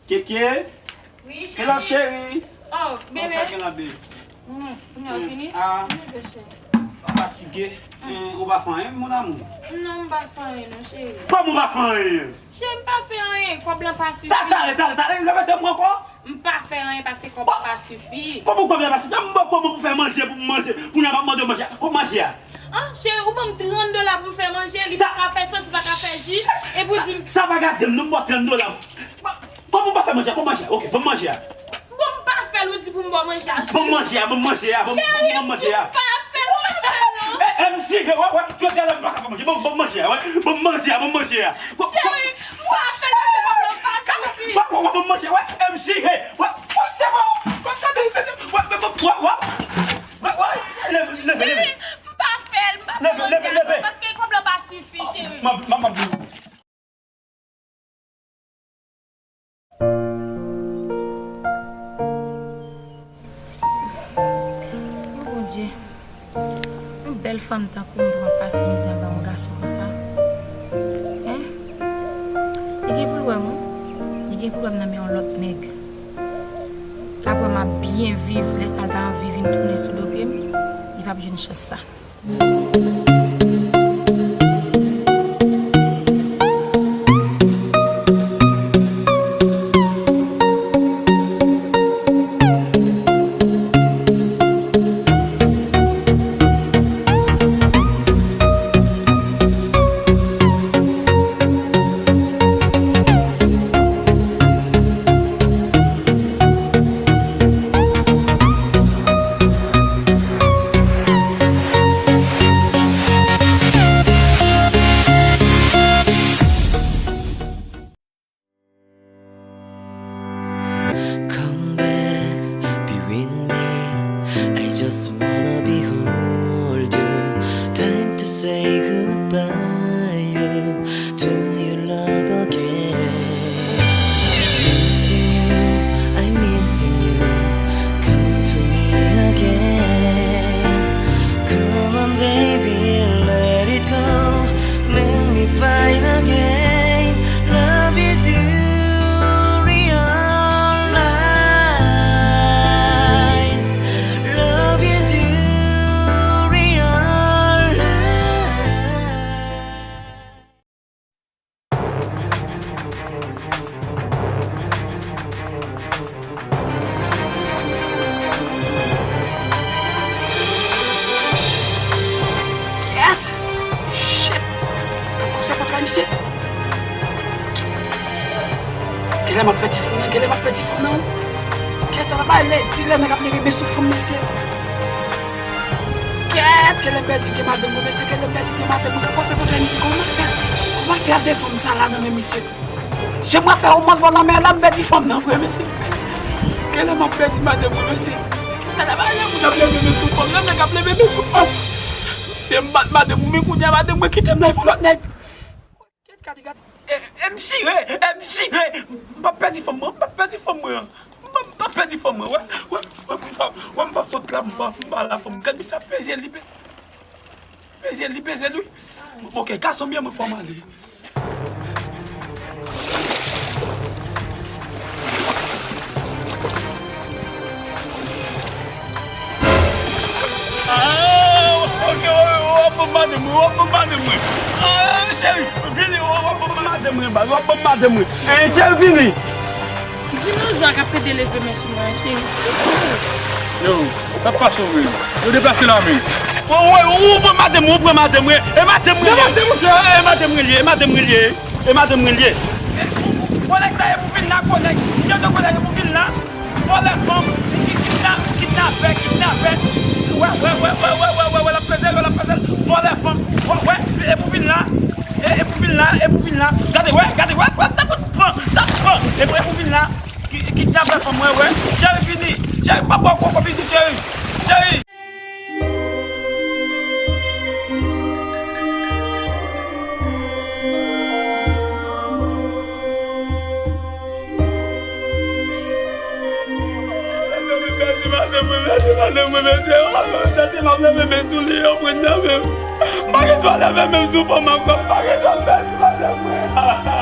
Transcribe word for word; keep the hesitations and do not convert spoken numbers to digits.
Keke? Wi, cheri. Kela cheri? Oh, bebe. Kòman sa gen la, babe? Mm, kounye a w fini? Ah. Wi, bebe cheri. Fatige. Mm, ou pa fè anyen, mon amour? Non, m pa fè anyen, non, cheri. Kòman ou pa fè anyen? Cheri, m pa fè anyen. Kòb lan pa sifi. Ta-, talè, talè, talè, repete m ankò. M pa fè anyen paske kòb lan pa sifi. Kòman kòb lan pa sifi? M ba w kòman pou fè manje, pou m manje. Kounye a m ap mande w manje. Kòb manje a? Ah, cheri, ou ban m trant dola pou m fè manje, li pa ka fè sos, li pa ka fè ji, epi w di m. Sa pa gade m, non, m ba w trant dola. Kòman ou pa fè manje a? Kòb manje a? Ok, ban m manje a. Bon, m pa fè l, ou di pou m ba w manje a, cheri. Ban m manje a, ban m manje a, ban m, ban m manje a. Cheri, ou pa fè l, ou pa fè l, non. Eh, eh, M C, wè, wè, jodi a la m pa ka fè manje. Ban m, ban m manje a, wè. Ban m manje a, ban m manje a. Cheri, m pa fè l, paske kòb lan pa sifi. Wè, wè, wè, ban m manje a, wè. M C, hey, wè, wè, se bon. Wè, wè, wè, wè, wè, wè, wè, wè, leve, leve, leve. Cheri, m pa fè l, m pa fè manje a, non, paske kòb lan pa sifi, cheri. M ap, m ap, m ap vini. O Bondye, yon bèl fanm tankou m pran pase mizè anba yon gason konsa. Hein? Li gen pou l wè m, wi. Li gen pou l wè m nan men yon lòt nèg. L ap wè m ap byen viv, lè sa l ta anvi vin tounen sou do pye m, li p ap jwenn chans sa. Come back, be with me. I just wanna behold you. Time to say goodbye to your love again. Missing you, I'm missing you. Come to me again. Come on, baby, let it go. Make me fine again. Love is you, realize. Love is you, realize. Kèt! Shit! Gad konsèy kontra misye! Genlè m ap pèdi fanm nan, genlè m ap pèdi fanm nan, wi! Kèt, ala bagay lèd, lè nèg ap leve men sou fanm, mesye! Kèt, genlè m pèdi vye madanm mwen, mesye, genlè m pèdi vye madanm mwen. Gad konsèy kontra misye, kòman m ap fè? Kòman m ap fè avè fanm sa la nan men misye? Jan mwen fè romans bò lanmè a la, m pèdi fanm nan vre, mesye. Genlè m ap pèdi madanm mwen, mesye. Gade bagay la, moun ap leve men sou fanm, lè nèg ap leve men sou fanm. Se m bat madanm mwen, men kounye a madanm mwen kite m la pou lòt nèg. Kèt, gade, gade. E, e, m chire, e, m chire. M p ap pèdi fanm mwen, m p ap pèdi fanm mwen an. M p ap, m p ap pèdi fanm mwen, wè, wè, wè, m p ap, wè, m p ap sot la, m pa, m pa la fanm. Gade sa peze li, pe-, peze li, peze li, wi. Ok, gason byen mwen fò m ale. Ah, ok, w ap ban m madanm mwen, w ap ban m madanm mwen. Ah, cheri, vini, w ap ban m madanm mwen, baz, w ap ban m madanm mwen. Eh, cheri, vini. Dinozwa k ap pede leve men sou mwen, cheri. Yo, sa pase w menm. Yo deplase la menm. Ou, ou, ou pran madanm mwen, ou pran madanm mwen. E madanm mwen li ye. E madanm mwen li ye, e madanm mwen li ye. E madanm mwen li ye. Gwo nèg sa e pou vin la, gwo nèg. M gen de gwo nèg e pou vin la. Vòlè fanm, ki kidna-, kidnapè, kidnapè. Wè, wè, wè, l ap peze l, l ap peze l. Vòlè fanm. Wè, wè, e pou vin la. E, e pou vin la, e pou vin la. Gade, wè, gade, wè, wè, t ap pran, t ap pran. E pou, e pou vin la. Ki, kidnapè fanm, wè, wè. Cheri, vini. Cheri, m p ap ba w koko, vini, cheri. Cheri. Mèsi, madanm mwen, mèsi, madanm mwen, mèsi. Mèsi, m ap leve men sou li, yo pran nan men m. M pa gen dwa leve men m sou fanm ankò, m pa gen dwa, mèsi, madanm mwen.